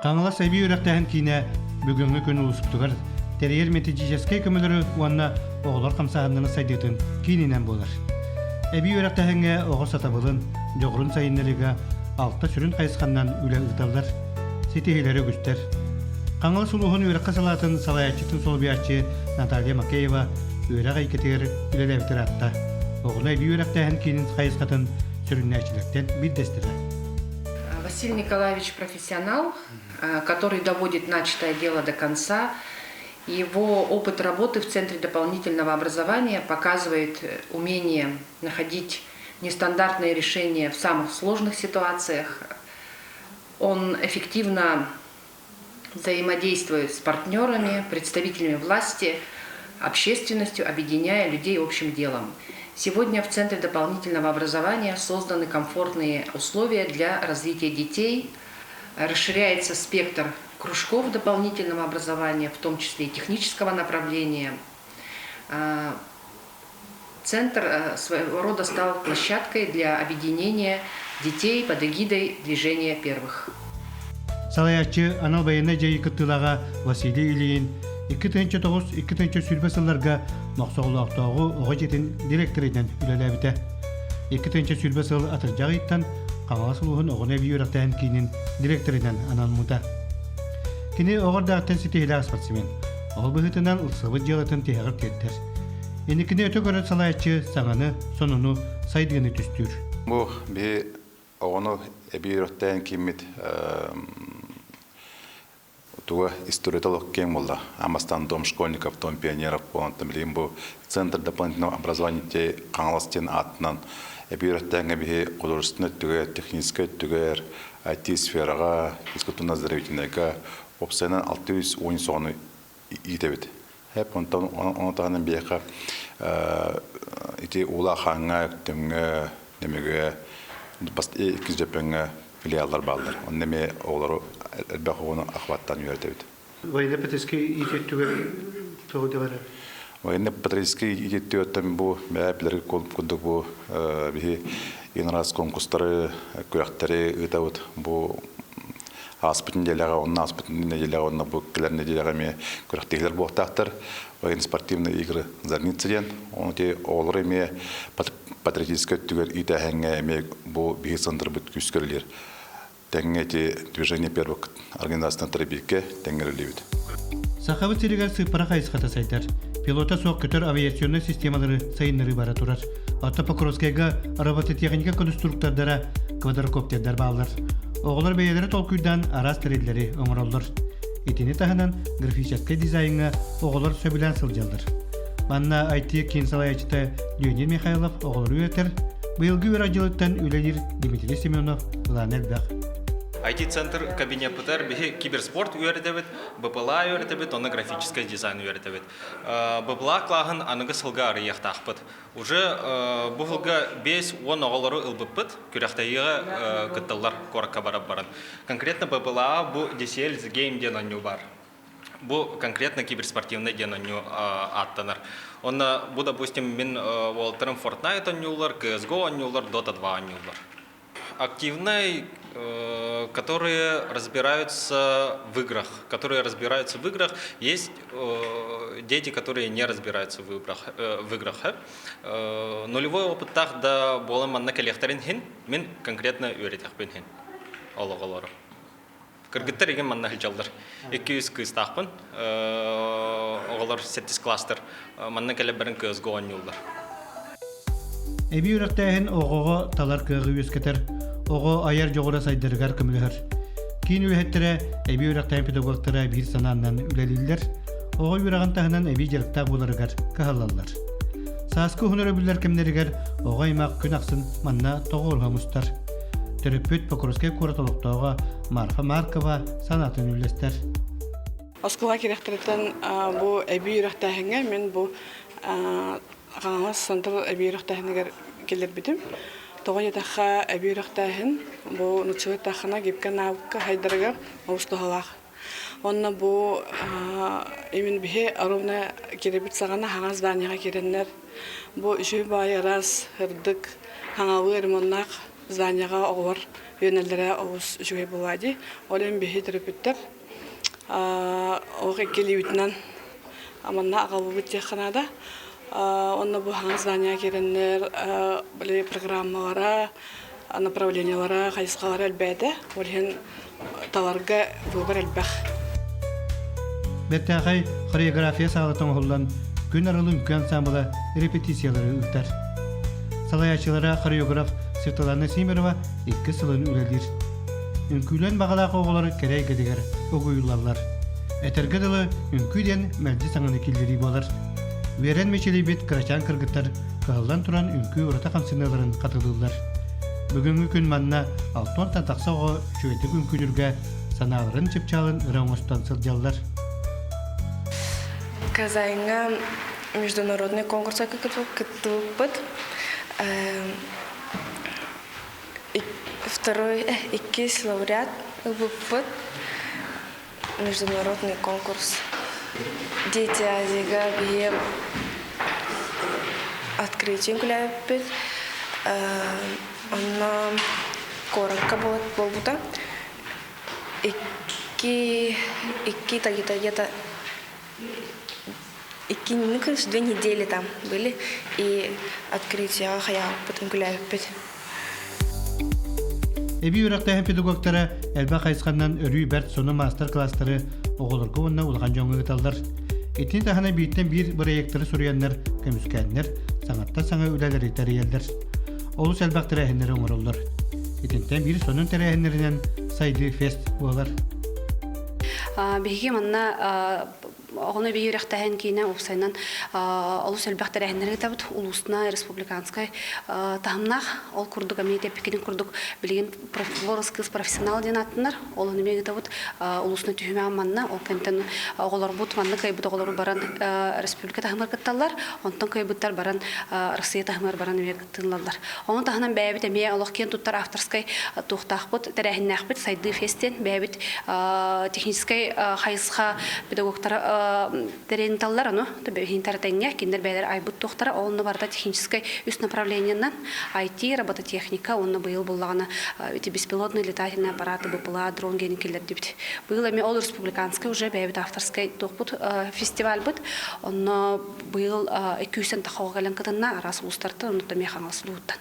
Хаҥалас эбии үөрэхтээһин киинэ бүгүҥҥү күн улууспутугар тэрийэр методическай көмөлөрү уонна оҕолор хамсааһыннарын сайдыытын киининэн буолар. Эбии үөрэхтээһиҥҥэ оҕо сатабылын, дьоҕурун сайыннарыыга алта сүрүн хайысханнан үлэ ыыталлар, ситиһиилэри үгүстэр. Хаҥалас улууһун үөрэххэ салаатын салайааччытын солбуйааччы Наталья Макеева үөрэх эйгэтигэр үлэлээбит ыраатта. Оҕону эбии үөрэхтээһин киинин хайысхатын сүрүннээччилэртэн биирдэстэрэ. Василий Николаевич профессионал, который доводит начатое дело до конца. Его опыт работы в Центре дополнительного образования показывает умение находить нестандартные решения в самых сложных ситуациях. Он эффективно взаимодействует с партнерами, представителями власти, общественностью, объединяя людей общим делом. Сегодня в Центре дополнительного образования созданы комфортные условия для развития детей, расширяется спектр кружков дополнительного образования, в том числе и технического направления. Центр своего рода стал площадкой для объединения детей под эгидой движения первых. Салайааччы анал байыаннай дьайыы кыттыылааҕа Василий Ильин 2009-2020 сылларга Мохсоҕолоохтооҕу оҕо дьиэтин директорынан үлэлээбитэ. 2020 сыл атырдьах ыйыттан Хаҥалас улууһун оҕону эбии үөрэхтээһин киинин директорынан анаммыта. Кини оҕо эрдэҕиттэн ситиһиилээх спортсмен. Ол быһыытынан ылсыбыт дьыалатын тиһэҕэр тиэрдэр. Инникини өтө көрөн салайааччы саҥаны, сонуну, сайдыыны түстүүр. Бу биһи оҕону эбии үөрэхтээн кииммит туга историята киэҥ буолла. Амастан дом школьников, дом пионеров буолан билигин бу Центр дополнительного образования детей Хаҥалас диэн аатынан эбии үөрэхтээҥҥэ биһи художественнай өттүгэр, техническэй өттүгэр, IT-сфераҕа, физкультурно-оздоровительнайга уопсайынан 610 оҕону иитэбит. Хэп онтон ону таһынан биһиэхэ ити Уулаах Хааҥҥа, Өктөмҥө, Нөмүгү, иккис Дьөппөҥҥө филиаллар бааллар. Онно эмиэ оҕолору элбэх оҕону охваттаан үөрэтэбит. Военно-патриотическай иитиэттүгэр тоҕо диэҕэ Военно-патриотическай иитиэттүгэттэн бу бэйэ билэр курдук бу биһи инрас конкурстары, күрэхтэри ыытабыт. Бу ааспыт нэдиэлэҕэ, онно ааспыт нэдиэлэҕэ уонна бу кэлэр нэдиэлэҕэ эмиэ күрэхтэһиилэр буолуохтаахтар. Военно-спортивные игры Зарница диэн. Ону ити оҕолору эмиэ патриотическай өттүгэр иитээһиҥҥэ эмиэ бу биһи сындырбыт күүскэ үлэлиир. Тэҥҥэ ити движение первых организациятын требикке тэҥҥэ үлэлиибит. Сахабыт сиригэр сыыппара хайысхата сайдар. Пилота суох көтөр авиационнай системалары сайыннарыы бара турар. Оттон Покровскайга робототехника конструктордара, квадрокоптердар бааллар. Оҕолор бэйэлэрэ толкуйдаан араас тэриллэри оҥороллор. Итини таһынан графическай дизайҥҥа оҕолор сөбүлээн сылдьаллар. Манна IT киин салайааччыта Леонид Михайлов оҕолору үөрэтэр, быйылгы үөрэх дьылыттан үлэлиир Дмитрий Семенов былаана элбэх. IT-центр кабинеппытыгар биһи киберспорт үөрэтэбит, БПЛА үөрэтэбит, онно графическай дизайн үөрэтэбит. БПЛА клаһын аныгы сылга арыйыахтаахпыт. Уже бу сылга 5-10 оҕолору ылбыппыт, күрэхтэһиигэ кытталлар куоракка барап баран. Конкретно БПЛА бу DCL The Game диэн оонньуу баар. Бу конкретно киберспортивный диэн оонньуу ааттанар. Онно бу, допустим, мин уолаттарым Fortnite оонньууллар, CSGO оонньууллар, Dota 2 оонньууллар. Активные, которые разбираются в играх, которые разбираются в играх. Есть дети, которые не разбираются в играх. В играх. Нулевой опыттаах да буолан манна кэлиэхтэрин иһин, мин конкретно үөрэтиэхпин иһин олоҕолору. Кыргыттар игин манна сылдьаллар. 200 кыыстаахпын. Оҕолор сэттис класстар манна кэлэ баран CSGO оонньууллар. Эбии үөрэхтээһин оҕоҕо талар кыаҕы үөскэтэр, оҕо айар дьоҕура сайдарыгар көмөлөһөр. Киин үлэһиттэрэ эбии үөрэхтээһин педагогтара биир санааннан үлэлииллэр, оҕо үөрэҕин таһынан эбии дьарыктаах буоларыгар кыһаллаллар. Сааскы уһун өрөбүллэр кэмнэригэр оҕо аймах күн ахсын манна тоҕуоруһа мустар. Төрөппүт Покровскай куорат олохтооҕо Марфа Маркова санаатын үллэстэр. Оскуола кирэхтэриттэн бу эбии үөрэхтээһиҥҥэ мин бу Хаҥалас Центр эбии үөрэхтээһинигэр киллэрбитим. Тоҕо диэтэххэ, эбии үөрэхтээһин бу нууччалыы эттэххинэ гибкэ навыкка хайдарыгар олус туһалаах. Уонна бу именно биһи ровно киирбит саҕана хаҥас зданияҕа киирэннэр бу үчүгэй баайы ыраас, сырдык, хаҥалыы ремоннаах. зданияҕа оҕолор үөнэллэрэ олус үчүгэй буолуо дии. Ол иһин биһи төрөппүттэр олох иккилиибитинэн манна аҕалбыт диэххэ наада. Онно бу хаҥас здания киирэннэр били программалара, направлениелара, хайысхалара элбээтэ. Ол иһин таларга выбор элбэх. Бэртээхэй хореография саалата оҥоһуллан, Күн арылы үҥкүү ансаамбыла репетициялары ыытар. Салайааччылара хореограф Светлана Симерова икки сылын үлэлиир. Үҥкүүлэн баҕалаах оҕолор кэрэ эйгэтигэр угуйуллаллар. Этэргэ дылы, үҥкүү диэн мэлдьи саҥаны киллэрии буолар. Үөрэн мичилийбит кырачаан кыргыттар кыһаллан туран үҥкүү ураты хамсаныыларын хатылыыллар. Бүгүҥҥү күн манна алтыантан тахса оҕо үчүгэйдик үҥкүүлүүргэ санааларын чыпчаалын ыра оҥостон сылдьаллар. Казаньҥа международный конкурска кыттыбыппыт. Второй, иккис лауреат ылбыппыт. Международный конкурс Дети Азига биһи открытиен күлээбиппит. Онно куоракка буолбута. Икки, икки где-то икки, ну, короче, 2 недели там были, и открытиеҕа хайаабыппыт, үҥкүүлээбиппит. Эбии үөрэхтээһин педагогтара элбэх хайысханан өрүү бэрт сонун маастар-кылаастары оҕолорго уонна улахан дьоҥҥо ыыталлар. Итини таһынан бииртэн биир бырайыактары суруйаннар, көмүскээннэр, саҥаттан саҥа үлэлэри тэрийэллэр. Олус элбэх тэрээһиннэри оҥороллор. Итинтэн биир сонун тэрээһиннэринэн Сайдыы фест буолар. Биһиги манна оҕону эбии үөрэхтээһин киинэ уопсайынан олус элбэх тэрээһиннэри ыытабыт. Улуусна республиканскай таһымнаах. Ол курдук эмиэ тэппиккитин курдук билигин Ворос кыыс профессионал диэн ааттанар. Ол ону эмиэ ыытабыт. Улуусна түһүмэҕин манна. Ол кэнтэн оҕолорбут манна кыайбыт оҕолору баран республика таһымыгар кытталлар. Онтон кыайбыттар баран Россия таһымыгар баран эмиэ тыыллаллар. Ону таһынан бэйэбит эмиэ олох киэн туттар авторскай туохтаахпыт, тэрээһиннээхпит Сайдыы фестен бэйэбит техническэй хайысха педагогтара тэринталлар ону иһин тэҥҥэ кинилэр бэйэлэр айбыт туохтара онно барыта техническэй үс направлениенан IT, робототехника уонна быйыл буллаҕына ити беспилотный летательный аппараты БПЛА, дрон диэн киллэрдибит. Быйыл эмиэ ол республиканскай уже бэйэбит авторскай туохпут фестивальбыт. Онно Быйыл 200 тахха кэлэн кытынна, араас улуустартан, оннуттан эмиэ Хаҥалас улууһуттан.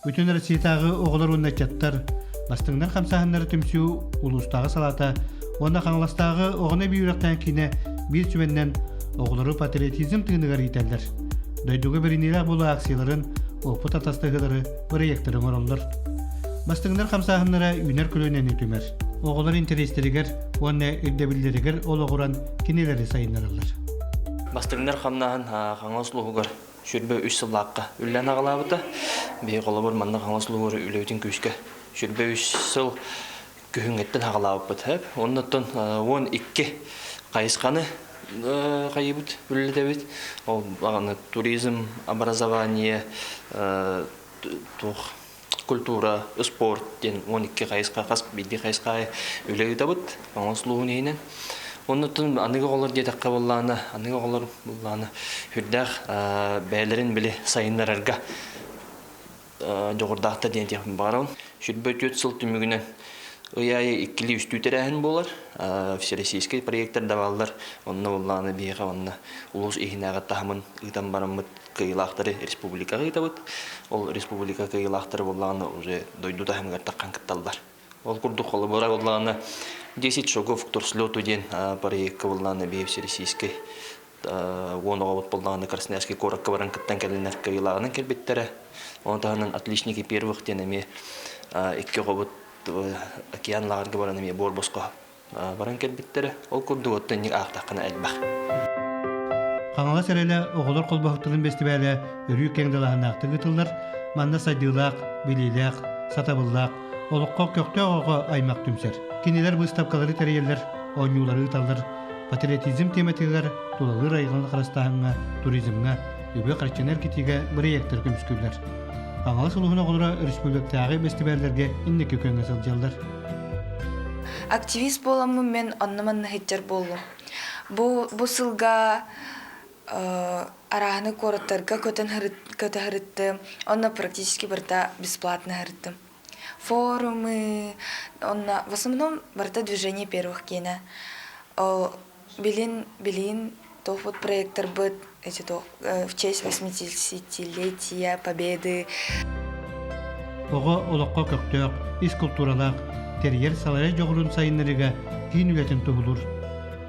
Бүтүн Россиятааҕы оҕолор уонна ыччаттар бастыҥнар хамсааһыннара түмсүү улуустааҕы салаата уонна Хаҥаластааҕы оҕону эбии үөрэхтээн киинэ биир сүбэннэн оҕолору патриотизм тыыныгар иитэллэр. Дойдуга бэриниилээх буолуу акцияларын, уопут атастаһыылары, бырайыактары оҥороллор. Бастыҥнар хамсааһыннара үүнэр көлүөнэни түмэр. Оҕолор интэриэстэригэр уонна ирдэбиллэригэр олоҕуран кинилэри сайыннараллар. Бастыҥнар хамнаһын Хаҥалас улууһугар 23 сыллаахха үллэн аҕалаабыта. Биһи холобур манна Хаҥалас улууһугар үлэбитин күүскэ 23 сыл күһүҥҥэттэн аҕалаабыппыт. Оннуттан 12 хайысханы хайыбыт үлэлэтэбит. Ол туризм, образование, туох культура, спорт диэн 12 хайысха хас биирдии хайысха үлэ ыытабыт Хаҥалас улууһун иһинэн. Оннуттан аныгы оҕолор диэтэххэ буоллаҕына, аныгы оҕолор буоллаҕына сүрдээх бэйэлэрин били сайыннарарга дьоҕурдаахтар диэн этиэхпин баҕарабын. 24 сыл түмүгүнэн ый аайы иккилии үстүү тэрээһин буолар. Всероссийскай проектар да бааллар. Онно буоллаҕына биһиэхэ онно улуус иһинээҕи таһымын ыытан бараммыт кыайыылаахтары республикаҕа ыытабыт. Ол республика кыайыылаахтара буоллаҕына уже дойду таһымыгар таххан кытталлар. Ол курдук холобура буоллаҕына 10 шагов к турслету диэн проекка буоллаҕына биһи всероссийскай уон оҕобут буоллаҕына Красноярский куоракка баран кыттан кэлиннэр кыайыылааҕынан кэлбиттэрэ. Ону таһынан отличники первых диэн эмиэ икки оҕобут океан лааҕырга баран эмиэ буор босхо баран кэлбиттэрэ. Ол курдук оттон инник аахтаххына элбэх. Хаҥалас эрэлэ оҕолор холбоһуктарын бэстибээлэ өрүү киэҥ далааһыннаахтык ыытыллар. Манна сайдыылаах, билиилээх, сатабыллаах, олоххо көхтөөх оҕо аймах түмсэр. Кинилэр быыстапкалары тэрийэллэр, оонньуулары ыыталлар, патриотизм тиэмэтигэр тулалыыр айылҕаны харыстааһыҥҥа, туризмҥа, үбү-харчыны эргитиигэ бырайыактар көмүскүүллэр. Хаҥалас улууһун оҕолоро республикатааҕы бэстибээллэргэ инники күөҥҥэ сылдьаллар. Активист буоламмын мен онно-манна сылдьар буоллум. Бу, бу сылга Арааһыны куораттарга көтөн көтө сырыттым. Онно практически барыта бесплатно сырыттым. Форумы, онно в основном барыта движение первых киэнэ. Ол билин билин туох вот проекторбыт эти то в честь 80-летия Победы. Оҕо олоххо көхтөөх, ис култууралаах, тэрийэр салайар дьоҕурун сайыннарыыга киин үлэтин туһулуур.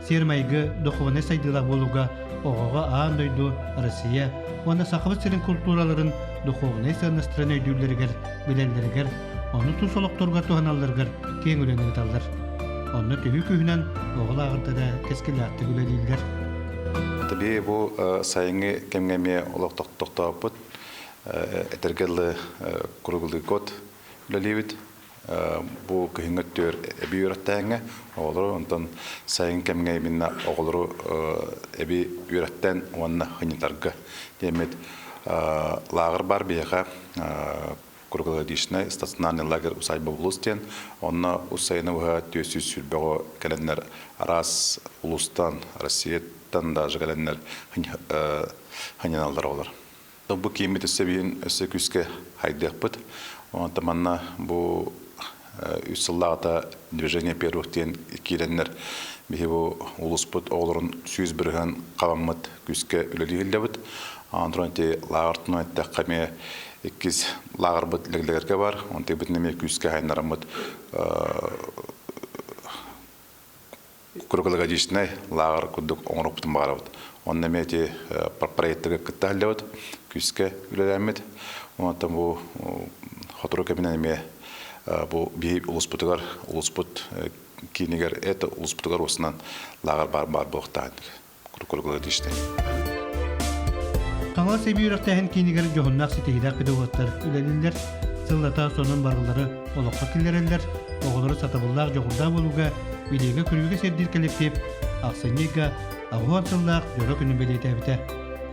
Сиэр-майгы духовнай сайдыылаах буолууга оҕоҕо аан дойду, Россия уонна Сахабыт сирин култуураларын духовнай сыаннастарын өйдүүллэригэр, билэллэригэр, ону тус олохторугар туһаналларыгар киэҥ үлэни ыыталлар. Онно төһүү күүһүнэн оҕо лааҕырдара кэскиллээхтик үлэлииллэр. Таби бу сайыҥҥы кэмҥэ эмиэ олох тохтооппут. Этэргэ дылы круглый год үлэлиибит. Бу күһүҥҥү өттүгэр эбии үөрэхтээҥҥэ оҕолору, онтон сайын кэмҥэ именно оҕолору эбии үөрэхтэн уонна хынньатарга диэммит лааҕыр баар биһиэхэ круглогодичный стационарный лагерь усадьба Булус диэн. Онно ус сайыны быһа 420 кэлэннэр араас улуустан, Россияттан даже кэлэннэр хынньаналлар оҕолор. Бу кииммит өссө биһин өссө күүскэ хайдыахпыт. Онтон манна бу үс сыллааҕыта движение первых диэн киирэннэр биһи бу улууспут оҕолорун 100% хабаммыт күүскэ үлэлии сылдьабыт. Онтон ити лааҕыртынан эттэххэ эмиэ иккис лааҕырбыт Лэглэгэргэ бар. Онтон битин эмиэ күүскэ хайнараммыт круглогодичнай лааҕыр курдук оҥоруохпутун баҕарабыт. Онно эмиэ ити проектыгы кытта сылдьабыт, күүскэ үлэлээммит. Онтон бу сотору кэминэн эмиэ бу биһи улууспутугар, улууспут киинигэр это улууспутугар уосунан лааҕыр баар баар буолуохтаах круглогодичный. Хаҥалас эбии үөрэхтээһин киинигэр дьоһуннаах ситиһиилээх педагогтар үлэлииллэр, сыллата сонун барыллары олоххо киллэрэллэр, оҕолору сатабыллаах дьоҕурдаах буолууга, билиигэ-көрүүгэ сирдиир кэлэктиип ахсынньы ыйга аҕыс сыллаах дьоро күнүн бэлиэтээбитэ.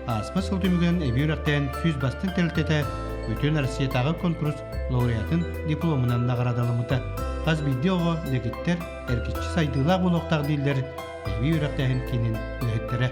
Ааспыт сыл түмүгүнэн эбии үөрэхтээн 100 бастыҥ тэрилтэтэ бүтүн Россиятааҕы конкурс лауреатын дипломунан наҕараадаламмыта. Хас биирдии оҕо дэгиттэр эргиччи сайдыылаах буолуохтаах дииллэр эбии үөрэхтээһин киинин үлэһиттэрэ.